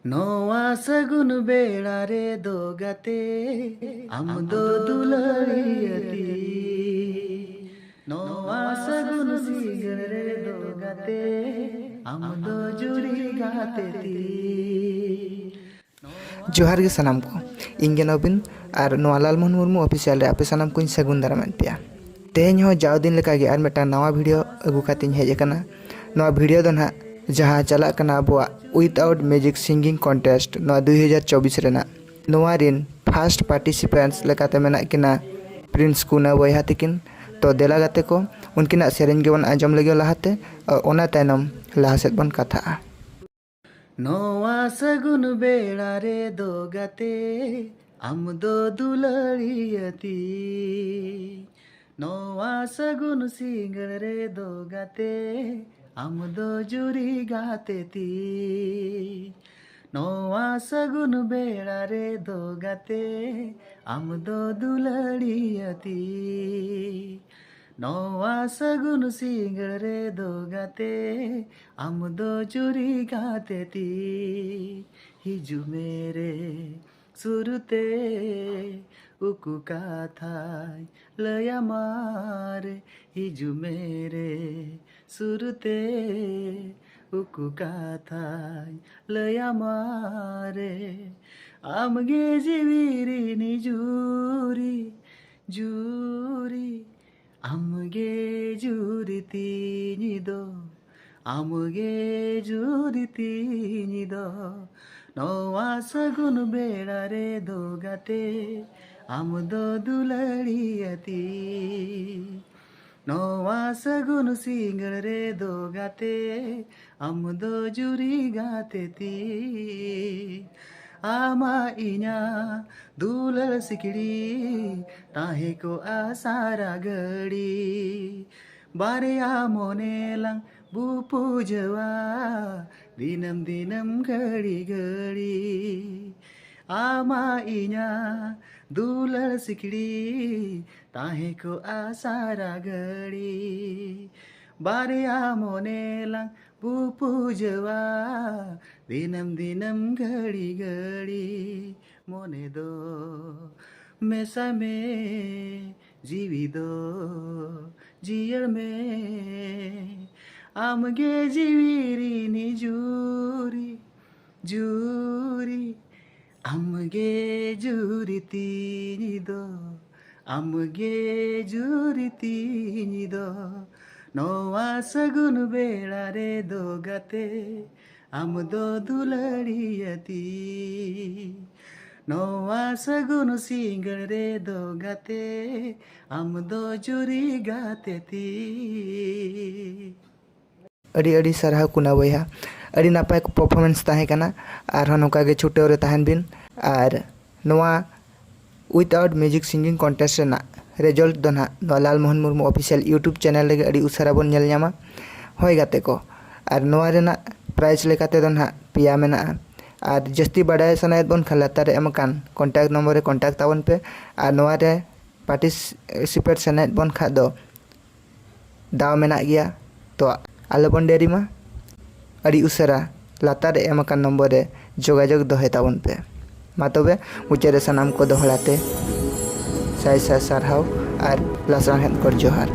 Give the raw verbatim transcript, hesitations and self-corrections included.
ᱱᱚᱣᱟ ᱥᱟᱹᱜᱩᱱ ᱵᱮᱲᱟ ᱨᱮᱫᱚ ᱜᱟᱛᱮ, ᱟᱢ ᱫᱚ ᱫᱩᱞᱟᱹᱲᱤᱭᱟᱹ ᱛᱤᱧ᱾ ᱱᱚᱣᱟ ᱥᱟᱹᱜᱩᱱ ᱥᱤᱸᱜᱟᱹᱲ ᱨᱮᱫᱚ ᱜᱟᱛᱮ, ᱟᱢ ᱫᱚ ᱡᱩᱨᱤ ᱜᱟᱛᱮ ᱛᱤᱧ᱾ ᱡᱚᱦᱟᱨ ᱜᱮ ᱥᱟᱱᱟᱢ ᱠᱚ, ᱤᱧ ᱜᱮ ᱱᱚᱵᱤᱱ, ᱟᱨ ᱱᱚᱣᱟ ᱞᱟᱞᱢᱳᱦᱚᱱ ᱢᱩᱨᱢᱩ ᱚᱯᱷᱤᱥᱤᱭᱟᱞ ᱨᱮ ᱟᱯᱮ ᱥᱟᱱᱟᱢ ᱠᱚᱧ ᱥᱟᱹᱜᱩᱱ ᱫᱟᱨᱟᱢᱮᱫ ᱯᱮᱭᱟ᱾ ᱛᱮᱦᱮᱧ ᱦᱚᱸ ᱡᱟᱣ ᱫᱤᱱ ᱞᱮᱠᱟᱜᱮ ᱟᱨ ᱢᱤᱫᱴᱟᱝ ᱱᱟᱣᱟ ᱵᱷᱤᱰᱤᱭᱳ ᱟᱹᱜᱩ ᱠᱟᱛᱮᱧ ᱦᱮᱡ ᱟᱠᱟᱱᱟ᱾ ᱱᱚᱣᱟ ᱵᱷᱤᱰᱤᱭᱳ ᱫᱚ ᱱᱟᱦᱟᱜ ᱡᱟᱦᱟᱸ ᱪᱟᱞᱟᱜ ᱠᱟᱱᱟ ᱟᱵᱚᱣᱟᱜ Without Music Singing Contest, ᱱᱚᱣᱟ ᱫᱩᱭ ᱦᱟᱡᱟᱨ ᱪᱚᱵᱵᱤᱥ ᱨᱮᱱᱟᱜ, ᱱᱚᱣᱟ ᱨᱤᱱ ᱯᱷᱟᱥᱴ ᱯᱟᱨᱴᱤᱥᱤᱯᱮᱱᱴᱥ ᱞᱮᱠᱟᱛᱮ ᱢᱮᱱᱟᱜ ᱠᱤᱱᱟ ᱯᱨᱤᱱᱥ ᱠᱩᱱᱟ ᱵᱚᱭᱦᱟ ᱛᱤᱠᱤᱱ᱾ ᱛᱚ ᱫᱮᱞᱟ ᱜᱟᱛᱮ ᱠᱚ, ᱩᱱᱠᱤᱱᱟᱜ ᱥᱮᱨᱮᱧ ᱜᱮᱵᱚᱱ ᱟᱸᱡᱚᱢ ᱞᱮᱜᱮ ᱞᱟᱦᱟᱛᱮ, ᱟᱨ ᱚᱱᱟ ᱛᱟᱭᱱᱚᱢ ᱞᱟᱦᱟ ᱥᱮᱫ ᱵᱚᱱ ᱠᱟᱛᱷᱟᱜᱼᱟ᱾ ᱱᱚᱣᱟ ᱥᱟᱹᱜᱩᱱ ᱵᱮᱲᱟ ᱨᱮᱫᱚ ᱜᱟᱛᱮ, ᱟᱢ ᱫᱚ ᱫᱩᱞᱟᱹᱲᱤᱭᱟᱹ ᱛᱤᱧ᱾ ᱱᱚᱣᱟ ᱥᱟᱹᱜᱩᱱ ᱥᱤᱸᱜᱟᱹᱲ ᱨᱮᱫᱚ ᱜᱟᱛᱮ, ᱟᱢ ᱫᱚ ᱡᱩᱨᱤ ᱜᱟᱛᱮ ᱛᱤᱧ᱾ ᱱᱚᱣᱟ ᱥᱟᱹᱜᱩᱱ ᱵᱮᱲᱟ ᱨᱮᱫᱚ ᱜᱟᱛᱮ, ᱟᱢ ᱫᱚ ᱫᱩᱞᱟᱹᱲᱤᱭᱟᱹ ᱛᱤᱧ᱾ ᱱᱚᱣᱟ ᱥᱟᱹᱜᱩᱱ ᱥᱤᱸᱜᱟᱹᱲ ᱨᱮᱫᱚ ᱜᱟᱛᱮ, ᱟᱢ ᱫᱚ ᱡᱩᱨᱤ ᱜᱟᱛᱮ ᱛᱤᱧ᱾ ᱦᱤᱡᱩᱜ ᱢᱮ ᱨᱮ ᱥᱩᱨᱛᱮ, ᱩᱠᱩ ᱠᱟᱛᱷᱟᱧ ᱞᱟᱹᱭᱟᱢᱟ ᱨᱮ᱾ ᱦᱤᱡᱩᱜ ᱢᱮ ᱨᱮ ᱥᱩᱨᱛᱮ, ᱩᱠᱩ ᱠᱟᱛᱷᱟᱧ ᱞᱟᱹᱭᱟᱢᱟ ᱨᱮ᱾ ᱟᱢᱜᱮ ᱡᱤᱣᱤ ᱨᱤᱱᱤᱡ ᱡᱩᱨᱤ, ᱡᱩᱨᱤ, ᱟᱢᱜᱮ ᱡᱩᱨᱤ ᱛᱤᱧ ᱫᱚ, ᱟᱢᱜᱮ ᱡᱩᱨᱤ ᱛᱤᱧ ᱫᱚ᱾ ᱱᱚᱣᱟ ᱥᱟᱹᱜᱩᱱ ᱵᱮᱲᱟ ᱨᱮᱫᱚ ᱜᱟᱛᱮ, ᱟᱢ ᱫᱚ ᱫᱩᱞᱟᱹᱲᱤᱭᱟᱹ ᱛᱤᱧ᱾ ᱱᱚᱣᱟ ᱥᱟᱹᱜᱩᱱ ᱥᱤᱸᱜᱟᱹᱲ ᱨᱮᱫᱚ ᱜᱟᱛᱮ, ᱟᱢ ᱫᱚ ᱡᱩᱨᱤ ᱜᱟᱛᱮ ᱛᱤᱧ᱾ ᱟᱢᱟᱜ ᱤᱧᱟᱹᱜ ᱫᱩᱞᱟᱹᱲ ᱥᱤᱠᱲᱤ ᱛᱟᱦᱮᱸ ᱠᱚᱜᱼᱟ ᱥᱟᱨᱟ ᱜᱷᱟᱹᱲᱤ᱾ ᱵᱟᱨᱭᱟ ᱢᱚᱱᱮ ᱞᱟᱝ ᱵᱩᱯᱩᱡᱟᱹᱣᱟ ᱫᱤᱱᱟᱹᱢ ᱫᱤᱱᱟᱹᱢ ᱜᱷᱟᱹᱲᱤ ᱜᱷᱟᱹᱲᱤ᱾ ᱟᱢᱟᱜ ᱤᱧᱟᱹᱜ ᱫᱩᱞᱟᱹᱲ ᱥᱤᱠᱲᱤ ᱛᱟᱦᱮᱸ ᱠᱚᱜᱼᱟ ᱥᱟᱨᱟ ᱜᱷᱟᱹᱲᱤ᱾ ᱵᱟᱨᱭᱟ ᱢᱚᱱᱮ ᱞᱟᱝ ᱯᱩᱡᱟᱹᱣᱟ ᱫᱤᱱᱟᱹᱢ ᱫᱤᱱᱟᱹᱢ ᱜᱷᱟᱹᱲᱤ ᱜᱷᱟᱹᱲᱤ ᱢᱚᱱᱮ ᱫᱚ ᱢᱮᱥᱟ ᱢᱮ ᱡᱤᱣᱤ ᱫᱚ ᱡᱤᱭᱟᱹᱲ ᱢᱮ ᱟᱢᱜᱮ ᱡᱤᱣᱤ ᱨᱤᱱᱤ ᱡᱩᱨᱤ ᱡᱩᱨᱤ ᱟᱢᱜᱮ ᱡᱩᱨᱤ ᱛᱤᱧ ᱫᱚ ᱟᱢᱜᱮ ᱡᱩᱨᱤ ᱛᱤᱧ ᱫᱚ ᱱᱚᱣᱟ ᱥᱟᱹᱜᱩᱱ ᱵᱮᱲᱟ ᱨᱮᱫᱚ ᱜᱟᱛᱮ ᱟᱢ ᱫᱚ ᱫᱩᱞᱟᱹᱲᱤᱭᱟᱹ ᱛᱤᱧ ᱱᱚᱣᱟ ᱥᱟᱹᱜᱩᱱ ᱥᱤᱸᱜᱟᱹᱲ ᱨᱮᱫᱚ ᱜᱟᱛᱮ ᱟᱢ ᱫᱚ ᱡᱩᱨᱤ ᱜᱟᱛᱮ ᱛᱤᱧ᱾ ᱟᱹᱰᱤ ᱟᱹᱰᱤ ᱥᱟᱨᱦᱟᱣ ᱠᱩᱱᱟ ᱵᱚᱭᱦᱟ, ᱟᱹᱰᱤ ᱱᱟᱯᱟᱭ performance ᱛᱟᱦᱮᱸ ᱠᱟᱱᱟ᱾ ᱟᱨᱦᱚᱸ ᱱᱚᱝᱠᱟ ᱜᱮ ᱪᱷᱩᱴᱟᱹᱣ ᱨᱮ ᱛᱟᱦᱮᱱ ᱵᱤᱱ᱾ ᱟᱨ ᱱᱚᱣᱟ Without Music Singing Contest ᱨᱮᱱᱟᱜ result ᱫᱚ ᱱᱟᱦᱟᱜ ᱱᱚᱣᱟ Lalmohan Murmu official YouTube channel ᱨᱮᱜᱮ ᱟᱹᱰᱤ ᱩᱥᱟᱹᱨᱟ ᱵᱚᱱ ᱧᱮᱞ ᱧᱟᱢᱟ᱾ ᱦᱳᱭ ᱜᱟᱛᱮ ᱠᱚ, ᱟᱨ ᱱᱚᱣᱟ ᱨᱮᱱᱟᱜ prize ᱞᱮᱠᱟᱛᱮ ᱫᱚ ᱱᱟᱦᱟᱜ ᱯᱮᱭᱟ ᱢᱮᱱᱟᱜᱼᱟ᱾ ᱟᱨ ᱡᱟᱹᱥᱛᱤ ᱵᱟᱰᱟᱭ ᱥᱟᱱᱟᱭᱮᱫ ᱵᱚᱱ ᱠᱷᱟᱱ ᱞᱟᱛᱟᱨ ᱨᱮ ᱮᱢ ᱟᱠᱟᱱ contact ᱱᱚᱢᱵᱚᱨ ᱨᱮ contact ᱛᱟᱵᱚᱱ ᱯᱮ᱾ ᱟᱨ ᱱᱚᱣᱟ ᱨᱮ participate ᱥᱟᱱᱟᱭᱮᱫ ᱵᱚᱱ ᱠᱷᱟᱱ ᱫᱚ ᱫᱟᱣ ᱢᱮᱱᱟᱜ ᱜᱮᱭᱟ᱾ ᱛᱚ ᱟᱞᱚᱵᱚᱱ ᱰᱮᱨᱤ ᱢᱟ, ᱟᱹᱰᱤ ᱩᱥᱟᱹᱨᱟ ᱞᱟᱛᱟᱨ ᱨᱮ ᱮᱢ ᱟᱠᱟᱱ ᱱᱚᱢᱵᱚᱨ ᱨᱮ ᱡᱳᱜᱟᱡᱳᱜᱽ ᱫᱚᱦᱚᱭ ᱛᱟᱵᱚᱱ ᱯᱮ᱾ ᱢᱟ ᱛᱚᱵᱮ ᱢᱩᱪᱟᱹᱫ ᱨᱮ ᱥᱟᱱᱟᱢ ᱠᱚ ᱫᱚᱦᱲᱟ ᱛᱮ ᱥᱟᱭ ᱥᱟᱭ ᱥᱟᱨᱦᱟᱣ ᱟᱨ ᱞᱟᱥᱟᱲᱦᱮᱫ ᱜᱚᱰ ᱡᱚᱦᱟᱨ᱾